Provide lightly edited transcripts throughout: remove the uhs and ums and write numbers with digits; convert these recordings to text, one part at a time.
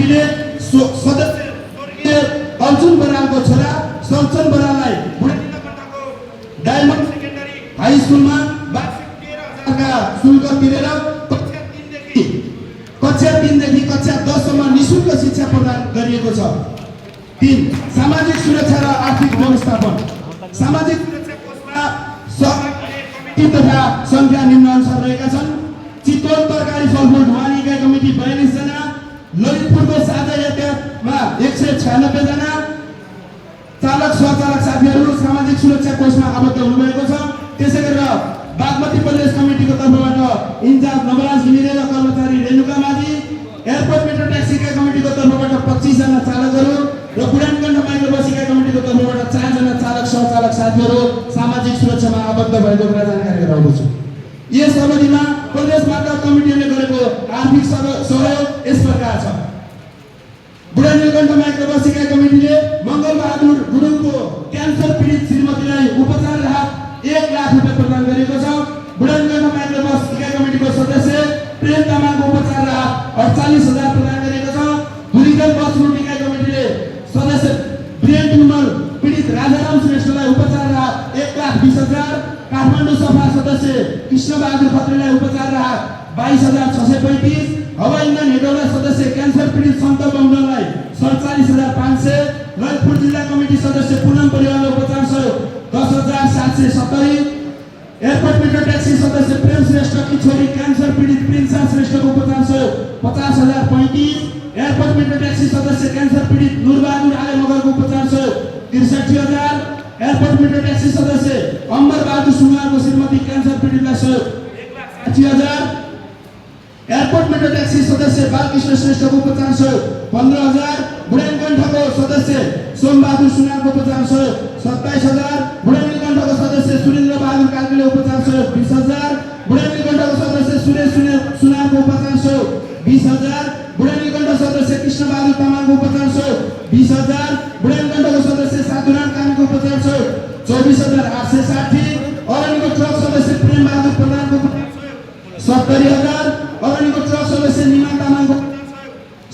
कमिटीले सदस्य स्वर्गीय अर्जुन बरालको छोरा सञ्चन बराललाई बुढानीलकण्ठको डायमन्ड सेकेन्डरी हाई स्कुलमा वार्षिक 13,000 का शुल्क तिरेर कक्षा 3 देखि कक्षा 10 सम्म निशुल्क शिक्षा प्रदान गरिएको छ। 3 सामाजिक सुरक्षा र आर्थिक व्यवस्थापन। सामाजिक सुरक्षा कोषमा सहभागी तथा संख्या निम्नानुसार रहेका छन्। चितवन तरकारी फलफुल ढुवानी इकाइ कमिटी 42 जना, ललितपुरको साझा यातायातमा 196 जना चालक स्वचालक साथीहरू सामाजिक सुरक्षा कोषमा आबद्ध हुनुभएको छ। त्यसैगरी बागमती प्रदेश कमिटीको तर्फबाट इन्चार्ज नवराज घिमिरे र कर्मचारी रेणुका माझी, एयरपोर्ट मेट्रो ट्याक्सी इकाइ कमिटीको तर्फबाट 25 जना चालकहरू र बुढानीकण्ठ माइक्रो बस इकाइ कमिटीको तर्फबाट 4 जना चालक सहचालक साथीहरू सामाजिक सुरक्षामा आबद्ध भएको कुरा जानकारी गराउँछु। यस अवधिमा प्रदेशबाट कमिटीले गरेको आर्थिक सहयोग यस प्रकार छ। बुढानीलकण्ठ माइक्रो बस इकाइ कमिटीले मङ्गलबहादुर गुरुङको क्यान्सर पीडित श्रीमतीलाई उपचार राहत 1 लाख रुपैयाँ प्रदान गरेको छ। बुढानीकण्ठ माइक्रो बस इकाइ कमिटीको सदस्य प्रेम तामाङको उपचार राहत 48,000 प्रदान गरेको छ। धुरीगढ बस रुट इकाइ कमिटीले सदस्य ब्रेन ट्युमर पीडित राजाराम श्रेष्ठलाई उपचार राहत 1,20,000। काठमाडौँ सभा सदस्य कृष्णबहादुर खत्रीलाई उपचार राहत 22,635। हवाई इन्धन हेटौडा सदस्य क्यान्सर पीडित सन्त बमजनलाई 47,500। ललितपुर जिल्ला कमिटी सदस्य पूनम परिवारलाई उपचार सहयोग 10,770। एयरपोर्ट मेट्रो ट्याक्सी सदस्य प्रेम श्रेष्ठकी छोरी क्यान्सर पीडित प्रिन्सा श्रेष्ठको उपचार सहयोग 50,035। एयरपोर्ट मेट्रो ट्याक्सी सदस्य क्यान्सर पीडित नुरबहादुर आले मगरको उपचार सहयोग 63,000। एयरपोर्ट मेट्रो ट्याक्सी सदस्य अमर बहादुर सुनारको श्रीमती क्यान्सर पीडितलाई सहयोग 1,60,000। एयरपोर्ट मेट्रो ट्याक्सी सदस्य बालकृष्ण श्रेष्ठको उपचार सहयोग 15,000। बुढानीलकण्ठको सदस्य सोमबहादुर सुनारको उपचार सहयोग 27,000। बुढानीलकण्ठको सदस्य सुरेन्द्र बहादुर कार्कीले उपचार सहयोग 20,000। बुढानीलकण्ठको सदस्य सुरेश सुनारको उपचार सहयोग 20,000। बुढानीलकण्ठ सदस्य कृष्णबहादुर तामाङको उपचार सहयोग 20,000। बुढानीलकण्ठको सदस्य साधुराम कामीको उपचार सहयोग 24,860। अरनिको ट्रक सदस्य प्रेम बहादुर प्रधानको उपचार सहयोग 70,000। अरनिको ट्रक सदस्य निमान तामाङको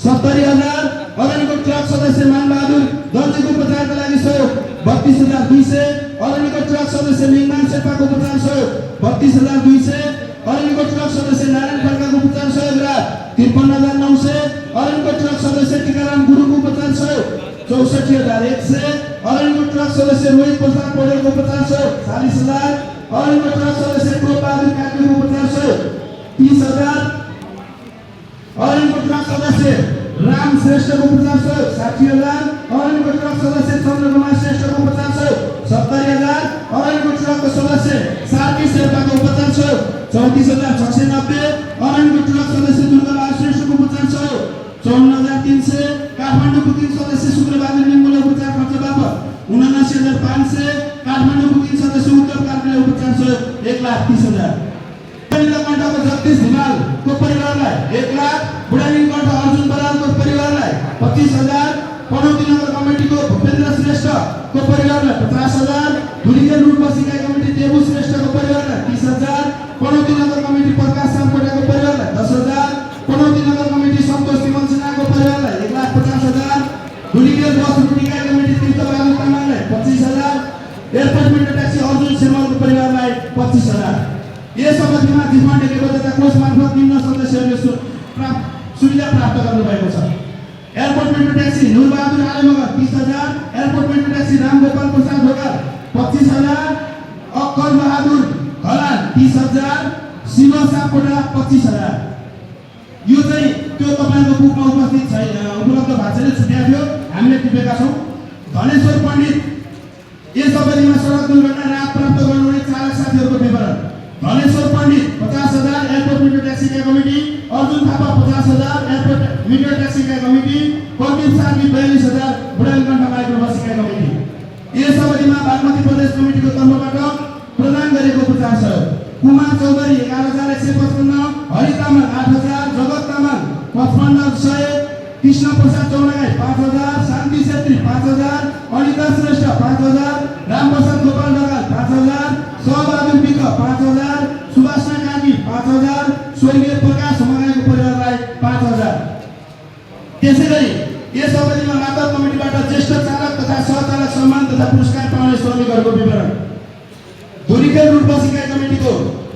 70,000। अरनिको ट्रक सदस्य मानबहादुर दर्जीको उपचारका लागि सहयोग 32,200। अरनिको ट्रक सदस्य मिङमान शेर्पाको उपचार सहयोग 32,200। अरनिको ट्रक सदस्य नारायण खड्काको उपचार सहयोग राहत 53,900। अरनिको ट्रक सदस्य टीकाराम गुरुङको उपचार सहयोग 64,100। अरनिको ट्रक सदस्य रोहित प्रसाद पौडेलको उपचार सहयोग 40,000। अरनिको ट्रक सदस्य टोपबहादुर कार्कीको उपचार सहयोग 30,000। अरनिको ट्रक सदस्य राम श्रेष्ठको उपचार सहयोग 60,000। अरनिको ट्रक सदस्य चन्द्रकुमार श्रेष्ठको उपचार सहयोग 70,000। अरनिको ट्रकको सदस्य सार्की शेर्पाको उपचार सहयोग 34,690। अरनिको ट्रक सदस्य दुर्गाबहादुर श्रेष्ठको उपचार सहयोग 54,300। काठमाडौँ बुकिङ सदस्य शुक्रबहादुर लिम्बूलाई उपचार खर्च बापत 79,500। काठमाडौँ बुकिङ सदस्य उत्तर कार्कीलाई उपचार सहयोग 1,30,000। बुढानीलकण्ठको जगदीश धिमालको परिवारलाई 1 लाख। बुढानीलकण्ठ अर्जुन बरालको परिवारलाई 25,000। पनौती नगर कमिटीको भूपेन्द्र श्रेष्ठको परिवारलाई 50,000। धुरीगढ रुट बस इकाइ कमिटी देवु श्रेष्ठको परिवारलाई 30,000। पनौती नगर कमिटी प्रकाश सामकोटाको परिवारलाई 10,000। पनौती नगर कमिटी सन्तोष तिमल सिन्हाको परिवारलाई 1,50,000। धुरीगढ बस रुट इकाइ कमिटी तीर्थबहादुर तामाङलाई 25,000। एयरपोर्ट मेट्रो ट्याक्सी अर्जुन शेर्माको परिवारलाई 25,000। यस अवधिमा जिफान्ड एकीकृत कोष मार्फत निम्न सदस्यहरूले सुविधा प्राप्त गर्नुभएको छ। Airport metro taxi Nurbahadur Ale Magar 30,000। Airport metro taxi Ramgopal Prasad Dhoka 25,000। Occur Bahadur हलाल 30,000। शिव सापकोटा 25,000। यो चाहिँ त्यो तपाईको बुकमा उपस्थित छैन, उपलब्ध भएको छैन, छुट्याएको थियो, हामीले टिपेका छौँ। धनेश्वर पण्डित यस अवधिमा सडक दुर्घटना राहत प्राप्त गर्नुहुने चालक साथीहरूको विवरण। धनेश्वर पण्डित 50,000। एयरपोर्ट मेट्रो ट्याक्सी इकाइ committee. Arjun Thapa 50,000। Airport metro taxi इकाइ कमिटी। प्रदीप सार्की 42,000। बुढानीलकण्ठ माइक्रो बस इकाइ कमिटी। यस अवधिमा बागमती प्रदेश कमिटीको तर्फबाट प्रदान गरेको उपचार सहयोग कुमार चौधरी 11,155। हरि तामाङ 8,000। जगत तामाङ 55,100। कृष्ण प्रसाद चौरागाई 5,000। शान्ति छेत्री 5,000। अनिता श्रेष्ठ 5,000। रामप्रसाद गोपाल ढकाल 5,000। सहबहादुर विक 5,000। सुभाषना काकी 5,000। स्वर्गीय प्रकाश मगाईको परिवारलाई 5,000। त्यसैगरी यस अवधिमा मातहत कमिटीबाट ज्येष्ठ चालक तथा सहचालक सम्मान तथा पुरस्कार पाउने श्रमिकहरूको विवरण। धुरीखेल रूट बस इकाइ कमिटीको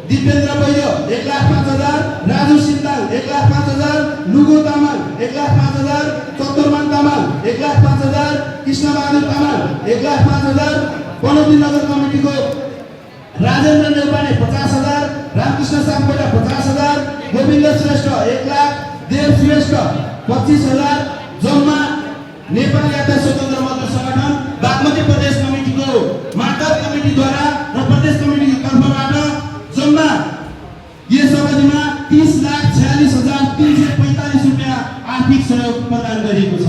दिपेन्द्र पैलो 1,05,000, राजु सिन्ताल 1,05,000, लुगो तामाङ 1,05,000, चतुर्मान तामाङ 1,05,000, कृष्णबहादुर तामाङ 1,05,000, पनौती नगर कमिटीको राजेन्द्र नेउपाने 50,000, रामकृष्ण सापकोटा 50,000, गोविन्द श्रेष्ठ 1,00,000, देव श्रेष्ठ 25,000, जम्मा नेपाल यात्रा स्वतन्त्र मजदुर संगठन बागमती प्रदेश कमिटीको मातहत कमिटीद्वारा र प्रदेश कमिटीको तर्फबाट जम्मा यस अवधिमा 30,46,345 रुपैयाँ आर्थिक सहयोग प्रदान गरिएको छ।